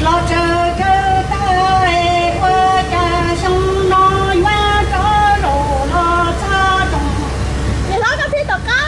Los tsawg kawg tag es ua cas xyoo no yuav rov los los txog roos. Niam hlob koj pib tom qab.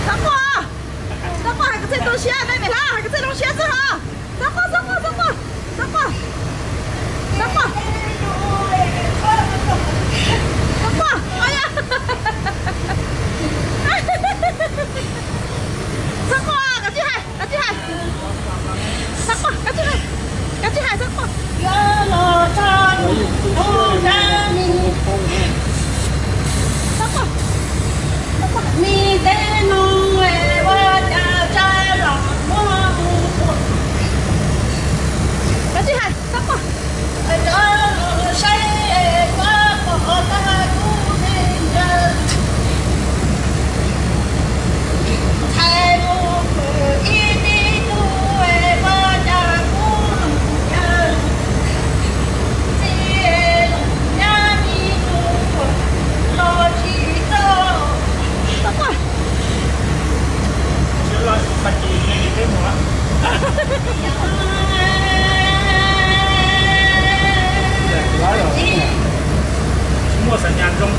Txhob quaj, txhob quaj, hais kwv txhiaj tu siab, nej niam hlob, hais kwv txhiaj tu siab xwb hos. Txhob quaj, txhob quaj, txhob quaj, txhob quaj, txhob quaj, txhob quaj, txhob quaj, ua ya. Txhob quaj, kav tsij hais, kav tsij hais. Txhob quaj, kav tsij hais, kav tsij hais, txhob quaj. Txhob quaj, txhob quaj. Kav tsij hais, txhob quaj. Muaj xav nyas zoo.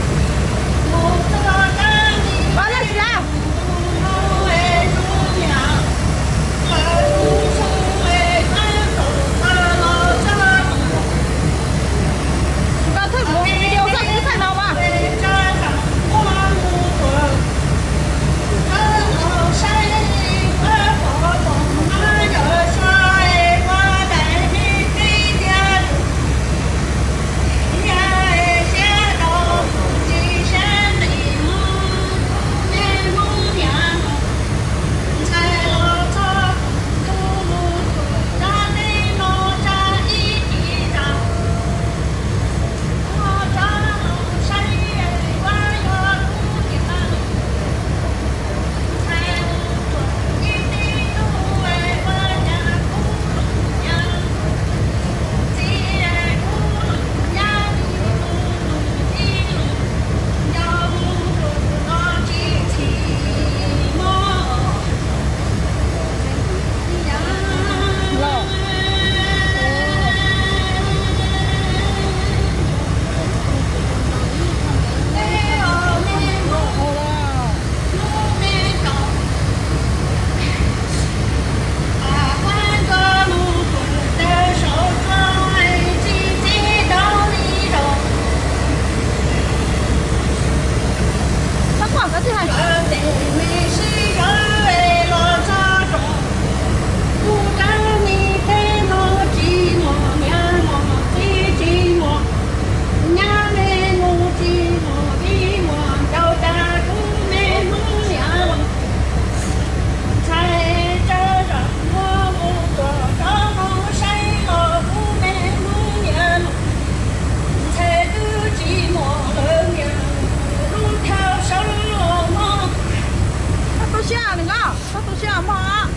Txhob tu siab nws os, txhob tu siab mog.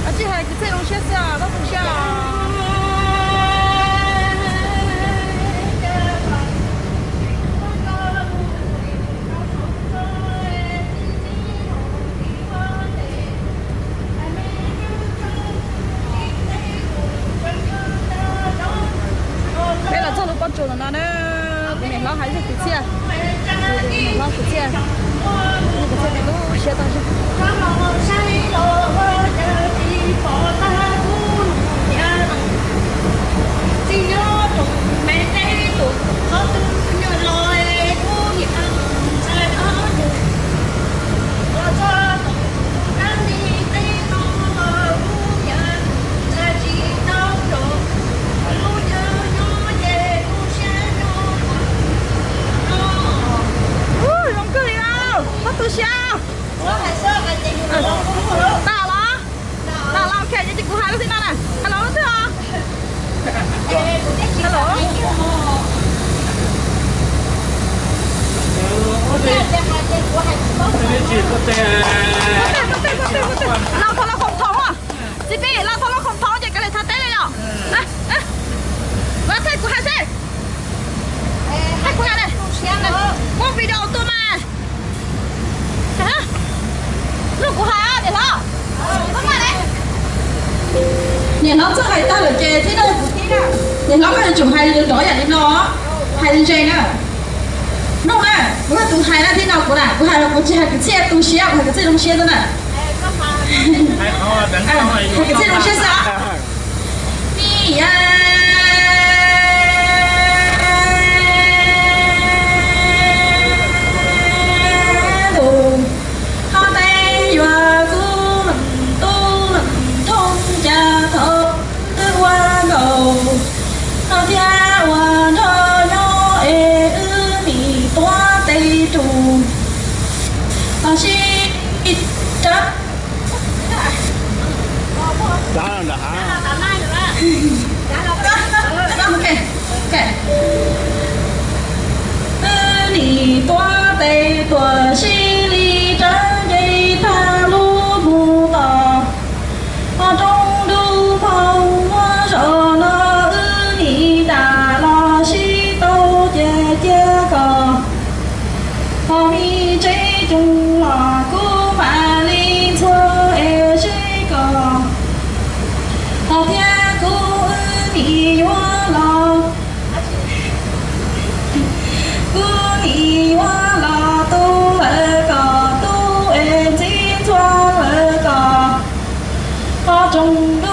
Kav tsij hais kwv txhiaj zoo siab xwb, txhob tu siab. Peb los txog lub pob tsuas ntawm no na, kuv niam hlob hais zaj kwv txhiaj, kuv niam hlob kwv txhiaj, kwv txhiaj lub siab tag zog. Los thov los khoom thoob, txiv pis, los thov los khoom thoob ces kav liam thov teb li os. Los thaij kuv hais seb, thaij kuv hais, muab video tuaj mas. Hlub kuv hais niam hlob. Niam hlob txawj hais tag lawm ces thiab no, niam hlob koj yuav tsum hais rov yam li no, hais ze na. Mloog na, kuv yog tus hais na, thiab no kuv na, kuv hais mas kuv tsis hais kwv txhiaj tu siab, kuv hais kwv txhiaj zoo siab xwb na. Hais kwv txhiaj zoo siab xwb. Ni ya tus, qhov ntej yuav kub leej tub leej thoob, cas thaum twg ua nkaus no thiab ua nrog nyob es wb nim tuav tes rus los sib raws. Wb nim tuav tes tuam sib li raws nce tag lub mus tom qhov rooj ntuj phoo muab zos no wb nim dam los sib tau ces cia kom ho me tsev coob los kuv mam li ntxhua es seb kom ho thiab kuv wb nim yuav los, kuv nim yuav los tu lawv kom tu es ntxiv ntxhua lawv kom ho tsoom